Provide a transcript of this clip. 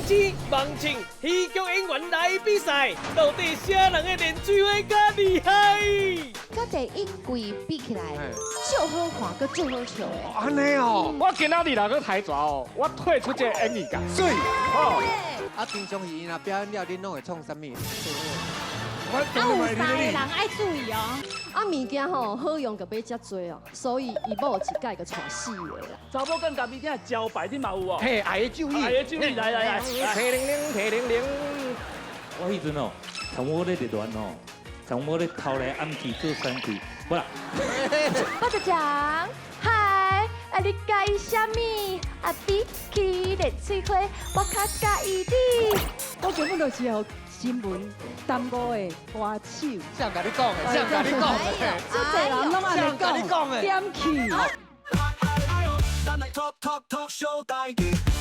星盲唱喜劇演員來比賽，到底啥人的練水話較厲害？佮第一季比起來，足好看，閣足好笑的。按呢哦，我今仔日來閣台蛇哦，我退出這個演藝界。水。哦，啊，平常時𪜶若表演了，恁攏會創啥物？啊，有三个人愛注意哦。啊，物件吼好用就買遮濟哦，所以伊某一擺就娶四个啦。查某囝家己聽招牌，你嘛有哦？嘿，愛的咒語，愛的咒語，來來來，提零零提零零。我彼陣哦，從我咧熱戀吼，從我咧偷來暗去做三去，無啦。我就講，嗨，啊你佮意啥物？啊比起熱水花，我較佮意你。我根本就是予新聞耽誤的歌手。誰共你講的？誰共你講的？這濟人攏按呢講，點去。咱來 talk talk talk 小代誌。